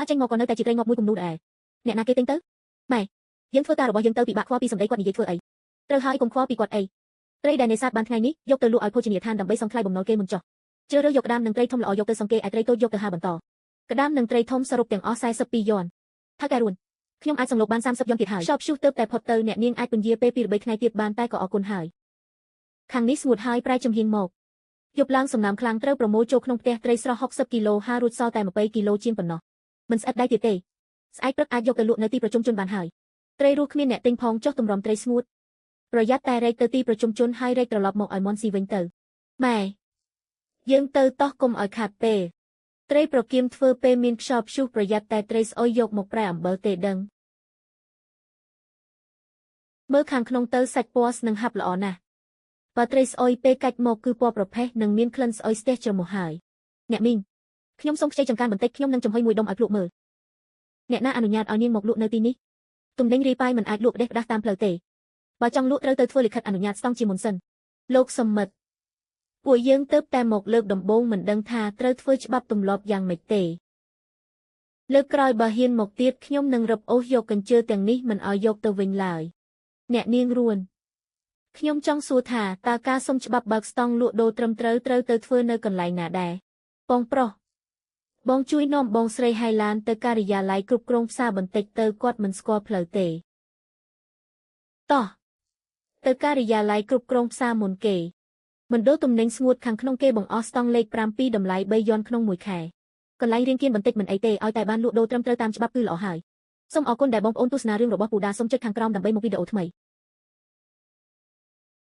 ហាចេញមកក៏នៅតែជាត្រីងាប់មួយគំនូដែរអ្នកណាគេទិញទៅម៉ែយើងធ្វើការរបស់យើងទៅពិបាកខ្វល់ពីសម្ដីគាត់និយាយធ្វើអីត្រូវហើយកុំខ្វល់ពីគាត់អីត្រីដែលនេសាទបានថ្ងៃនេះយកទៅលក់ឲ្យភោជនីយដ្ឋានដើម្បីសងថ្លៃបំណុលគេមុនចុះជ្រើសរើសយកក្តាមនិងត្រីធំល្អយកទៅសងគេឯត្រីតូចយកទៅហាបន្តក្តាមនិងត្រីធំសរុបទាំងអស់42យន់ថៅកែរួនខ្ញុំអាចសងលោកបាន30យន់ទៀតហើយខ្យល់ព្យុះទៅតែផុតទៅអ្នកនាងអាចពន្យាពេល2 3ថ្ងៃទៀតបានតែក៏អរគុណហើយខាងនេះស្ងួតហើយប្រែចំហៀងមកយប់ឡើងសំណើមខ្លាំងត្រូវប្រមូលចូលក្នុងផ្ទះត្រីស្រស់60គីឡូហារួចសល់តែ20គីឡូជាងប៉ុណ្ណោះមិនស្អិតដៃទៀតទេស្អែកព្រឹកអាចយកទៅលក់នៅទីប្រជុំជនបានហើយត្រីរស់គ្មានអ្នកទិញផងចុះទម្រាំត្រីស្ងួតប្រយ័ត្នតែរែកទៅទីប្រជុំជនហើយរែកត្រឡប់មកឲ្យមន់ស៊ីវិញទៅម៉ែយើងទៅតោះកុំឲ្យខាតពេលត្រីប្រគៀមធ្វើពេលមានខ្យល់ព្យុះប្រយ័ត្នតែត្រីស្អុយយកមកប្រែអំបិលទេដឹងមើលខាងក្នុងទៅសាច់ពណ៌នឹងហាប់ល្អណាស់បើត្រីស្អុយពេលកាច់មកគឺពណ៌ប្រផេះនិងមានក្លិនស្អុយស្ទះច្រមុះហើយអ្នកមីងខ្ញុំសូមខ្ចីចង្កានបន្តិចខ្ញុំនឹងចំហុយមួយដុំឲ្យភ្លក់មើលអ្នកណាអនុញ្ញាតឲ្យនាងមកលក់នៅទីនេះទំនិញរាយប៉ាយមិនអាចលក់ផ្ដេសផ្ដាស់តាមផ្លូវទេបើចង់លក់ត្រូវទៅធ្វើលិខិតអនុញ្ញាតស្តង់ជាមុនសិនលោកសមិទ្ធពួកយើងទៅតែមកលើកដំបូងមិនដឹងថាត្រូវធ្វើច្បាប់ទម្លាប់យ៉ាងម៉េចទេលើកក្រោយបើហ៊ានមកទៀតខ្ញុំនឹងរឹបអូសយកកញ្ជើទាំងនេះមិនឲ្យយកទៅវិញឡើយអ្នកនាងរួនខ្ញុំចង់សួរថាតើការសុំច្បាប់បើកស្តង់លក់ដូរត្រឹមត្រូវត្រូវទៅធ្វើនៅកន្លែងណាដែរបងប្រុសបងជួយនាំបងស្រីហៃឡានទៅការិយាល័យគ្រប់គ្រងផ្សារបន្តិចទៅគាត់មិនស្គាល់ផ្លូវទេតោះទៅការិយាល័យគ្រប់គ្រងផ្សារមុនគេមណ្ឌលទំនិញស្ងួតខាងក្នុងគេបង្អស់ស្តង់លេខ7តម្លៃ3យន់ក្នុងមួយខែកន្លែងរៀងគៀនបន្តិចមិនអីទេឲ្យតែបានលក់ដូរត្រឹមត្រូវតាមច្បាប់គឺល្អហើយសូមអរគុណដែលបងប្អូនទស្សនារឿងរបស់ពូដាសូមចុចខាងក្រោមដើម្បីមកវីដេអូថ្មី។